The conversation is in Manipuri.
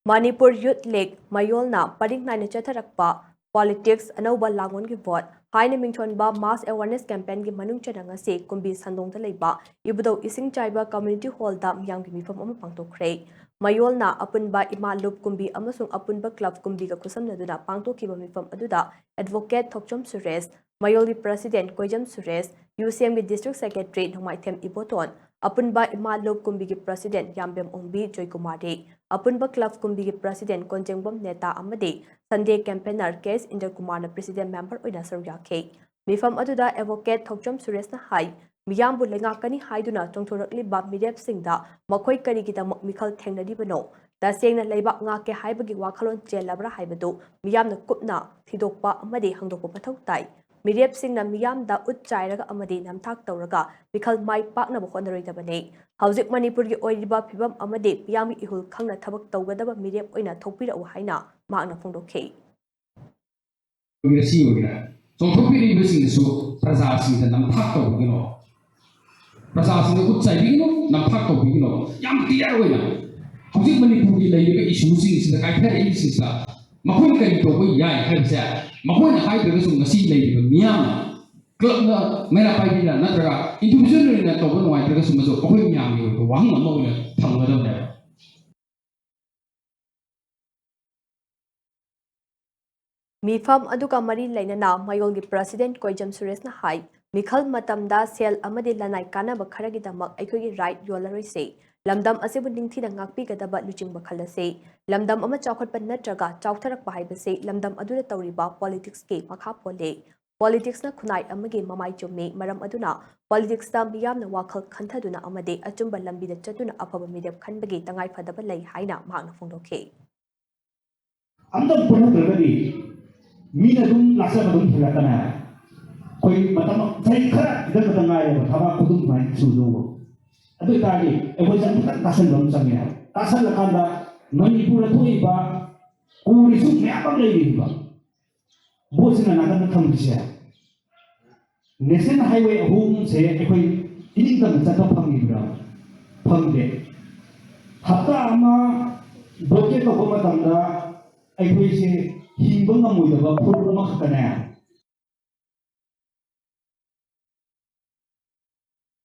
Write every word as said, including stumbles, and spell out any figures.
ꯃꯅꯤꯄꯨꯔ ꯌꯨꯠ ꯂꯤꯒ ꯃꯌꯣꯜꯅ ꯄꯔꯤꯡ ꯅꯥꯏꯅ ꯆꯠꯊꯔꯛꯄ ꯄꯣꯂꯤꯇꯤꯛꯁ ꯑꯅꯧꯕ ꯂꯥꯡꯑꯣꯟꯒꯤ ꯚꯣꯠ ꯍꯥꯏꯅ ꯃꯤꯡꯊꯣꯟꯕ ꯃꯥꯁ ꯑꯦꯋꯥꯔꯅꯦꯁ ꯀꯦꯝꯄꯦꯟꯒꯤ ꯃꯅꯨꯡ ꯆꯟꯅ ꯉꯁꯤ ꯀꯨꯝꯕꯤ ꯁꯟꯗꯣꯡꯗ ꯂꯩꯕ ꯏꯕꯨꯙꯧ ꯏꯁꯤꯡꯆꯥꯏꯕ ꯀꯝꯃ꯭ꯌꯨꯅꯤꯇꯤ ꯍꯣꯜꯗ ꯃꯤꯌꯥꯝꯒꯤ ꯃꯤꯐꯝ ꯑꯃ ꯄꯥꯡꯊꯣꯛꯈ꯭ꯔꯦ꯫ ꯃꯌꯣꯜꯅ ꯑꯄꯨꯟꯕ ꯏꯃꯥ ꯂꯨꯞ ꯀꯨꯝꯕꯤ ꯑꯃꯁꯨꯡ ꯑꯄꯨꯟꯕ ꯀ꯭ꯂꯕ ꯀꯨꯝꯕꯤꯒ ꯈꯨꯠꯁꯝꯅꯗꯨꯅ ꯄꯥꯡꯊꯣꯛꯈꯤꯕ ꯃꯤꯐꯝ ꯑꯗꯨꯗ ꯑꯦꯗꯚꯣꯀꯦꯠ ꯊꯣꯛꯆꯣꯝ ꯁꯨꯔꯦꯁ, ꯃꯌꯣꯜꯒꯤ ꯄ꯭ꯔꯁꯤꯗꯦꯟꯠ ꯀꯣꯏꯖꯝ ꯁꯨꯔꯦꯁ, ꯌꯨ ꯁꯤ ꯑꯦꯝꯒꯤ ꯗꯤꯁꯇ꯭ꯔꯤꯛ ꯁꯦꯀ꯭ꯔꯦꯇꯔꯤ ꯅꯣꯡꯃꯥꯏꯊꯦꯝ ꯏꯕꯣꯇꯣꯟ, ꯑꯄꯨꯟꯕ ꯏꯃꯥ ꯂꯨꯞ ꯀꯨꯝꯕꯤꯒꯤ ꯄ꯭ꯔꯁꯤꯗꯦꯟꯠ ꯌꯥꯝꯕꯦꯝ ꯑꯣꯡꯕꯤ ꯖꯣꯏꯀꯨꯃꯥꯔꯤ, ꯑꯄꯨꯟꯕ ꯀ꯭ꯂꯕ ꯀꯨꯝꯕꯤꯒꯤ ꯄ꯭ꯔꯁꯤꯗꯦꯟꯠ ꯀꯣꯟꯖꯦꯡꯕꯝ ꯅꯦꯇꯥ ꯑꯃꯗꯤ ꯁꯟꯗꯦ ꯀꯦꯝꯄꯦꯅꯔ ꯀꯦ ꯑꯦꯁ ꯏꯟꯗ꯭ꯔꯀꯨꯃꯥꯔꯅ ꯄ꯭ꯔꯁꯤꯗꯦꯟꯠ ꯃꯦꯝꯕꯔ ꯑꯣꯏꯅ ꯁꯔꯨꯛ ꯌꯥꯈꯤ꯫ ꯃꯤꯐꯝ ꯑꯗꯨꯗ ꯑꯦꯗꯚꯣꯀꯦꯠ ꯊꯣꯛꯆꯣꯝ ꯁꯨꯔꯦꯁꯅ ꯍꯥꯏ, ꯃꯤꯌꯥꯝꯕꯨ ꯂꯩꯉꯥꯛꯀꯅꯤ ꯍꯥꯏꯗꯨꯅ ꯆꯣꯡꯊꯣꯔꯛꯂꯤꯕ ꯃꯤꯔꯦꯞꯁꯤꯡꯗ ꯃꯈꯣꯏ ꯀꯔꯤꯒꯤꯗꯃꯛ ꯃꯤꯈꯜ ꯊꯦꯡꯅꯔꯤꯕꯅꯣ? ꯇꯁꯦꯡꯅ ꯂꯩꯕꯥꯛ ꯉꯥꯛꯀꯦ ꯍꯥꯏꯕꯒꯤ ꯋꯥꯈꯜꯂꯣꯟ ꯆꯦꯜꯂꯕ꯭ꯔꯥ ꯍꯥꯏꯕꯗꯨ ꯃꯤꯌꯥꯝꯅ ꯀꯨꯞꯅ ꯊꯤꯗꯣꯛꯄ ꯑꯃꯗꯤ ꯍꯪꯗꯣꯛꯄ ꯃꯊꯧ ꯇꯥꯏ꯫ ꯃꯤꯔꯦꯞꯁꯤꯡꯅ ꯃꯤꯌꯥꯝꯗ ꯎꯠ ꯆꯥꯏꯔꯒ ꯑꯃꯗꯤ ꯅꯝꯊꯥꯛ ꯇꯧꯔꯒ ꯃꯤꯈꯜ ꯃꯥꯏ ꯄꯥꯛꯅꯕ ꯍꯣꯠꯅꯔꯣꯏꯗꯕꯅꯤ꯫ ꯍꯧꯖꯤꯛ ꯃꯅꯤꯄꯨꯔꯒꯤ ꯑꯣꯏꯔꯤꯕ ꯐꯤꯕꯝ ꯑꯃꯗꯤ ꯃꯤꯌꯥꯝꯒꯤ ꯏꯍꯨꯜ ꯈꯪꯅ ꯊꯕꯛ ꯇꯧꯒꯗꯕ ꯃꯤꯔꯦꯞ ꯑꯣꯏꯅ ꯊꯣꯛꯄꯤꯔꯛꯎ ꯍꯥꯏꯅ ꯃꯍꯥꯛꯅ ꯐꯣꯡꯗꯣꯛꯈꯤ꯫ ꯑꯣꯏꯒꯦꯔꯥ, ꯁꯤ ꯑꯣꯏꯒꯦꯔꯥ, ꯆꯣꯡꯊꯣꯛꯄꯤꯔꯤꯕꯁꯤꯡꯅꯁꯨ ꯄ꯭ꯔꯖꯥꯁꯤꯡꯗ ꯅꯝꯊꯥꯛ ꯇꯧꯕꯤꯒꯅꯣ, ꯄ꯭ꯔꯖꯥꯁꯤꯡꯗ ꯎꯠ ꯆꯥꯏꯕꯤꯒꯅꯣ, ꯅꯝꯊꯥꯛ ꯇꯧꯕꯤꯒꯅꯣ꯫ ꯌꯥꯝ ꯀ꯭ꯂꯤꯌꯥꯔ ꯑꯣꯏꯅ ꯍꯧꯖꯤꯛ ꯃꯅꯤꯄꯨꯔꯒꯤ ꯂꯩꯔꯤꯕ ꯏꯁꯨꯁꯤꯡꯁꯤꯗ, ꯀꯥꯏꯊꯔꯛꯏꯕꯁꯤꯡꯁꯤꯗ ꯃꯈꯣꯏꯅ ꯀꯔꯤ ꯇꯧꯕ ꯌꯥꯏ ꯍꯥꯏꯕꯁꯦ ꯃꯈꯣꯏꯅ ꯍꯥꯏꯗ꯭ꯔꯒꯁꯨ ꯉꯁꯤ ꯂꯩꯔꯤꯕ ꯃꯤꯌꯥꯝꯅ, ꯀ꯭ꯂꯕꯅ, ꯃꯩꯔꯥ ꯄꯥꯏꯕꯤꯅ ꯅꯠꯇ꯭ꯔꯒ ꯏꯟꯗꯤꯚꯤꯖꯨꯋꯦꯜ ꯑꯣꯏꯅ ꯇꯧꯕ ꯅꯨꯡꯉꯥꯏꯇ꯭ꯔꯒꯁꯨ ꯃꯗꯨ ꯑꯩꯈꯣꯏ ꯃꯌꯥꯝꯒꯤ ꯑꯣꯏꯕ ꯋꯥꯍꯪ ꯑꯃ ꯑꯣꯏꯅ ꯊꯝꯒꯗꯕꯅꯦꯕ꯫ ꯃꯤꯐꯝ ꯑꯗꯨꯒ ꯃꯔꯤ ꯂꯩꯅꯅ ꯃꯌꯣꯜꯒꯤ ꯄ꯭ꯔꯁꯤꯗꯦꯟꯠ ꯀꯣꯏꯖꯝ ꯁꯨꯔꯦꯁꯅ ꯍꯥꯏ, ꯃꯤꯈꯜ ꯃꯇꯝꯗ ꯁꯦꯜ ꯑꯃꯗꯤ ꯂꯅꯥꯏ ꯀꯥꯟꯅꯕ ꯈꯔꯒꯤꯗꯃꯛ ꯑꯩꯈꯣꯏꯒꯤ ꯔꯥꯏꯠ ꯌꯣꯜꯂꯔꯣꯏꯁꯤ꯫ ꯂꯝꯗꯝ ꯑꯁꯤꯕꯨ ꯅꯤꯡꯊꯤꯅ ꯉꯥꯛꯄꯤꯒꯗꯕ ꯂꯨꯆꯤꯡꯕ ꯈꯜꯂꯁꯤ꯫ ꯂꯝꯗꯝ ꯑꯃ ꯆꯥꯎꯈꯠꯄ ꯅꯠꯇ꯭ꯔꯒ ꯆꯥꯎꯊꯔꯛꯄ ꯍꯥꯏꯕꯁꯤ ꯂꯝꯗꯝ ꯑꯗꯨꯗ ꯇꯧꯔꯤꯕ ꯄꯣꯂꯤꯇꯤꯛꯁꯀꯤ ꯃꯈꯥ ꯄꯣꯜꯂꯤ꯫ ꯄꯣꯂꯤꯇꯤꯛꯁꯅ ꯈꯨꯟꯅꯥꯏ ꯑꯃꯒꯤ ꯃꯃꯥꯏ ꯆꯨꯝꯃꯤ꯫ ꯃꯔꯝ ꯑꯗꯨꯅ ꯄꯣꯂꯤꯇꯤꯛꯁꯇ ꯃꯤꯌꯥꯝꯅ ꯋꯥꯈꯜ ꯈꯟꯊꯗꯨꯅ ꯑꯃꯗꯤ ꯑꯆꯨꯝꯕ ꯂꯝꯕꯤꯗ ꯆꯠꯇꯨꯅ ꯑꯐꯕ ꯃꯤꯔꯦꯞ ꯈꯟꯕꯒꯤ ꯇꯉꯥꯏꯐꯗꯕ ꯂꯩ ꯍꯥꯏꯅ ꯃꯍꯥꯛꯅ ꯐꯣꯡꯗꯣꯛꯈꯤ꯫ ꯑꯝꯇ ꯄꯨꯊꯣꯛꯇ꯭ꯔꯒꯗꯤ ꯃꯤꯅ ꯑꯗꯨꯝ ꯂꯥꯛꯆꯕ ꯑꯗꯨꯝ ꯍꯦꯜꯂꯛꯀꯅꯤ ꯍꯥꯏꯕ꯫ ꯑꯩꯈꯣꯏ ꯃꯇꯝ ꯆꯍꯤ ꯈꯔ ꯈꯤꯇꯪ ꯈꯛꯇ ꯉꯥꯏꯔꯦꯕ ꯊꯕꯥꯛ ꯈꯨꯗꯨꯝ ꯁꯨꯃꯥꯏꯅ ꯁꯨꯗꯧꯕ꯫ ꯑꯗꯨ ꯑꯣꯏꯇꯥꯔꯗꯤ ꯑꯩꯈꯣꯏꯁꯦ ꯑꯃꯨꯛꯇꯪ ꯇꯥꯁꯟꯕ ꯑꯃ ꯆꯪꯉꯦ ꯍꯥꯏꯕ꯫ ꯇꯥꯁꯜꯂꯀꯥꯟꯗ ꯃꯅꯤꯄꯨꯔꯗ ꯊꯣꯛꯏꯕ ꯀꯣꯔꯤꯁꯨ ꯃꯌꯥꯝ ꯑꯃ ꯂꯩꯔꯤꯕ꯫ ꯚꯣꯠꯁꯤꯅ ꯅꯥꯀꯟꯗ ꯊꯝꯈꯤꯁꯦ꯫ ꯅꯦꯁꯅꯦꯜ ꯍꯥꯏꯋꯦ ꯑꯍꯨꯝꯁꯦ ꯑꯩꯈꯣꯏ ꯏꯅꯤꯡꯇꯝꯅ ꯆꯠꯄ ꯐꯪꯉꯤꯕ꯭ꯔꯥ? ꯐꯪꯗꯦ꯫ ꯍꯞꯇꯥ ꯑꯃ ꯕ꯭ꯂꯣꯀꯦꯠ ꯇꯧꯕ ꯑꯩꯈꯣꯏꯁꯦ ꯍꯤꯡꯕ ꯉꯝꯃꯣꯏꯗꯕ ꯐꯨꯔꯨꯞ ꯑꯃꯈꯛꯇꯅꯦ,